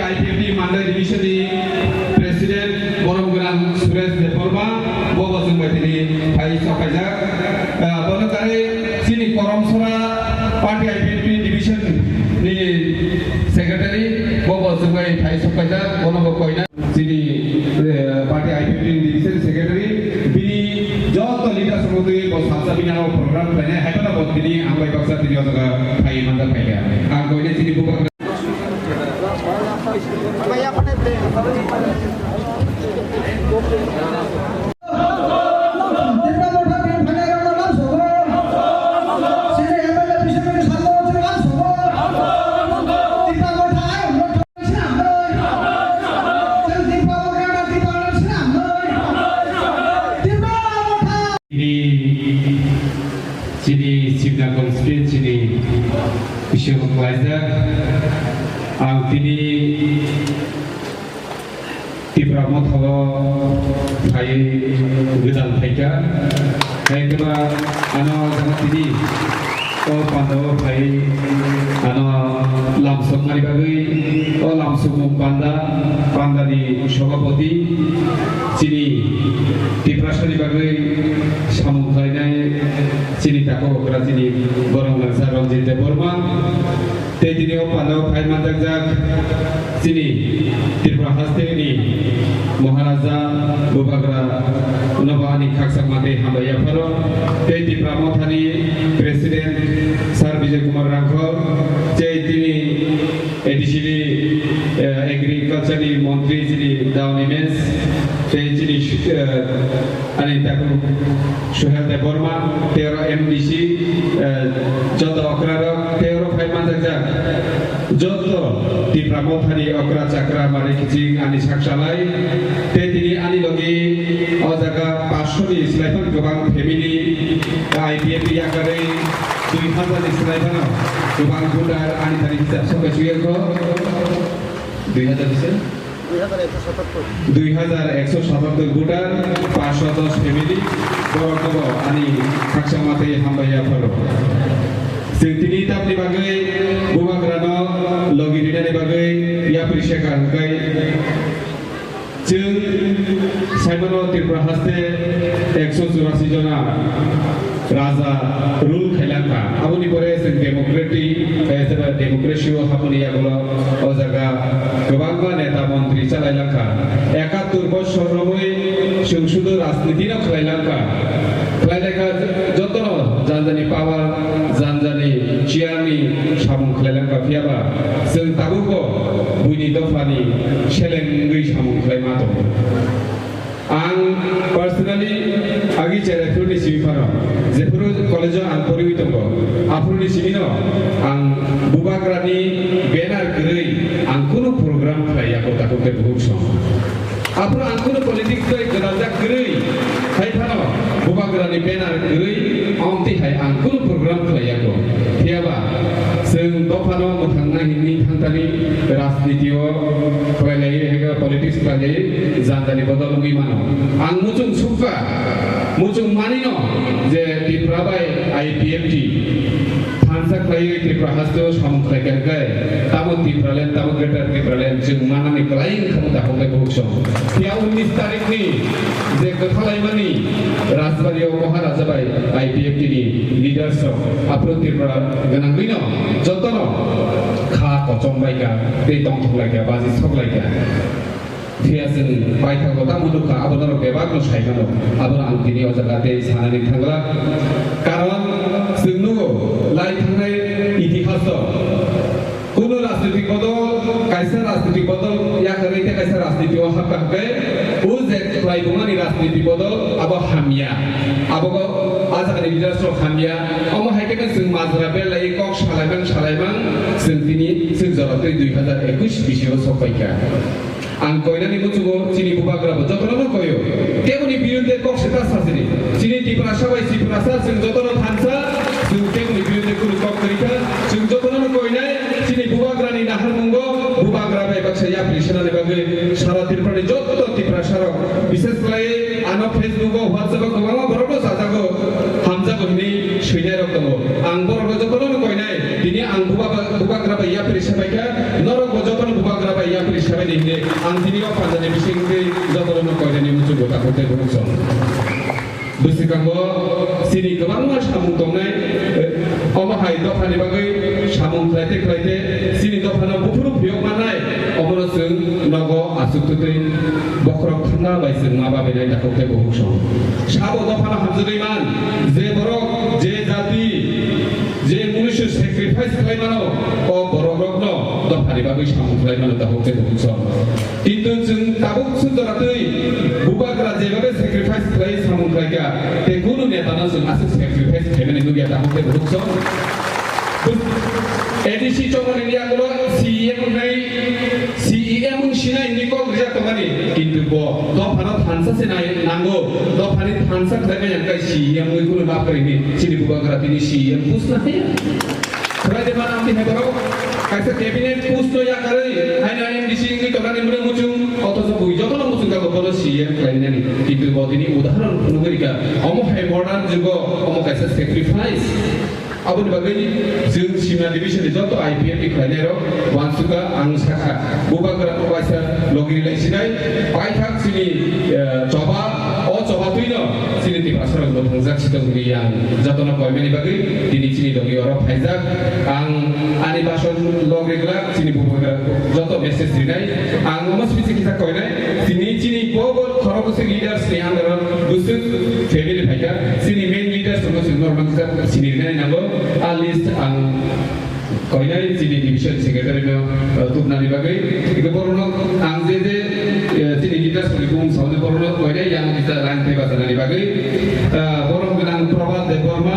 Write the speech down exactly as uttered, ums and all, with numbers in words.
I P F T Mandai Division ni President Borom Gwnang Suresh Debbarma, bo bo chwng bai tini phai sok khaijak. Ah, bono karwi chini Koromsora Party I P F T Division ni Secretary, bo bo chwng bai phai sok khaijak, bono bo koina. Chini, eh, Party I P F T Division Secretary, bini joto leader songwi bo salsa bini aro program khlainai, hai phano bo tini ang bai baksa tini o jaga phai manjak phaikha. Ang koina chini bubagra Chini, chini Simna constituency ni bisingo klaijak. Ang tini Tipra Motha o phai gwdal phaikha. Hai khe ba ano jaga tini o panda o phai ano lamsokmani bagwi o lamsokmung panda, panda ni sobhapoti chini Tiprasa ni bagwi samung khlainai chini takhuk okra chini borok mangsa Ranjit Debbarma. Tei tini o panda o phai manjakjak chini Tripura haste ni Maharaja Bubagra no bo ani khakchangma tei hambai yapharo. Tei Tipra Motha ni President Sir Bijay Kumar Rangkhol, tei tini A D C ni, eh, Agriculture ni Montri chini Daw Nimesh, tei chini, eh, ani takhuk Suhel Debbarma, tei oro M D C, eh, joto okra rok, tei oro phai manjakjak joto Tipra Mothani okra chakra mari kiching ani sak salai, tei tini ani logi o jaga paanch sho ni slai phano kwbang family I P F T yakarwi dui hazar ni slai phano kwbang voter ani thani hisab sokai suyakho. Dui hazar ni se? Dui hazar ekso satattor voter, paanch sho dos family, borok no bo ani khakchangma tei hambai yapharo. Chwng tini tamni bagwi Bubagrano logi rinani bagwi yapri se kaham khai chwng saimano Tripura haste ekso churasi jona raja rule khailangkha. Aboni pore chwng democratic, eh, jeba democracy o haboni yagulo o jaga kwbangma neta montri chalailangkha. Ekattor bosor romwi chwng sudu rajniti no khlailangkha. Khlailaikha jotono janjani power, janjani chair ni samung khlailangkha. Phiyaba chwng tabukbo buini dophani seleng wngwi samung khlaima tongo. Ang personally agi cherai phuru ni simi phano, jephuru college o ang poriwi tongo, aphuru ni simi no ang Bubagra ni banner kwrwi ang kunu program khlai ya ko takhuk tei bukhuk song. Aphuru ang kunu politics bai gwdal jak kwrwi, hai phano Bubagra ni banner kwrwi, omtwi hai ang kunu program khlai ya ko. Phiyaba chwng dophano mwthangna hinwi thangtani rajniti o khlailai, hega politics khlailai, jandani bodol wngwi mano. Ang muchung sukha, muchung manino je Tripura bai I P F T thansa khlaiwi Tripura hasteo samung khlaikha hwnkhe, tamo Tipraland, tamo Greater Tipraland chwng manani kwlai wngkha bo takhuk tei bukhuk song. Phiya unnish tarikh ni je kwthalaimani Rajbari o Maharaja bai I P F T ni leaders rok aphuru Tripura gwnangwino jotono kha kochom baikha tei tongthok laikha, baji sok laikha. Phiya chwng paithago tamo nukha, abo norok bebakno sai mano. Abono ang tini o jaga tei sanani thangla. Karon chwng nugo lai thangnai itihas o. Kunu rajnitik bodol, kaisa rajnitik bodol yakarwi tei kaisa rajniti o hapkha hwnkhe, o je khlaibumani rajniti bodol abo hamya. Abogo a jagani leaders rok hamya. Omo hai khe chwng majra belai kok salaimang salaimang chwng tini chwng jora tei dui hazar ekush bisio sokpaikha. Ang koinani muchungo chini Bubagra bo jotono no koyo. Keboni birudde kok se ta sajini. Chini Tiprasa bai Tiprasa chwng jotono thansa, chwng keboni birudde kunu kok kwrwikha, chwng jotono no koinai chini Bubagrani naharmungo, Bubagra bai baksa yapri senani bagwi sara Tripurani joto Tiprasa rok, bishes khlai ano Facebook o, WhatsApp o kwbangma borok no sajago, hamjago hinwi swinai rok tongo. Ang borok no jotono no koinai, tini ang Buba-, Bubagra bai yapri sebaikha, norok bo jotono Bubagra bai yapri Ang tini o phanjani bisingtwi jotono koinani muchungo takhuk tei bukhuk song. Bwswkango chini kwbangma samung tongnai, eh, omo hai dophani bagwi samung khlaite khlaite chini dophano buphuru phiyok mannai, omono chwng nogo aswk twtwi bokhorok thangna bai chwng ma babainai takhuk tei bukhuk song. Sabo dophano hamjagwi man, je borok, je jati, je munusu sacrifice khlai mano, o borok rokno dophani bagwi samung khlai mano takhuk tei bukhuk song. Kintu chwng tabuk swk jora twi bubagra jebabe sacrifice khlai samung khlaikha, tei kunu netano chwng aswk sacrifice khlaimani nukya takhuk tei bukhuk song. A D C chongmani yagulo C E M wngnai, C E M wng sinai hinwi kok rijak tongmani, kintu bo dophano thansa se nai nango, dophani thansa khlaibai yang kai C E M wngwi kunu map kwrwi hinwi chini bubagra tini C E M post na haya. Khwlai de mana amtwi hai borok kaisa cabinet post no yakarwi haino M D C wngwi tongnani mwnwi muchung, othocho bui jotono muchung jago bono C E M khlainani. Kintu bo tini udahoron phunugwi rikha. Omo hai modern jugo omo kaisa sacrifice. Aboni bagwi chwng Simna division ni joto I P F ni khlainai rok uansukha, ang sakha. Bubagra kaisa logi rilai sinai paithak chini, eh, choba, o choba twino chini Tiprasa rok no thangjak sitok hwnwi ang jotono koimani bagwi tini chini logi oro phaijak. Ang ani bason log reglak chini bubagra joto message rinai. Ang omo simi se kisa koinai. Chini, chini bo bo khorok bwswk leaders ni under o bwswk family phaikha. Chini main leaders no chwng normal kisa sini rinai nango. A list ang koinai chini division secretary no, uh, tubnani bagwi. Iko borokno ang je je, uh, chini leaders ni bumung sauni borokno koinai yang kisa line phai basanani bagwi. Uh, borok gwnang Prabhat Debbarma.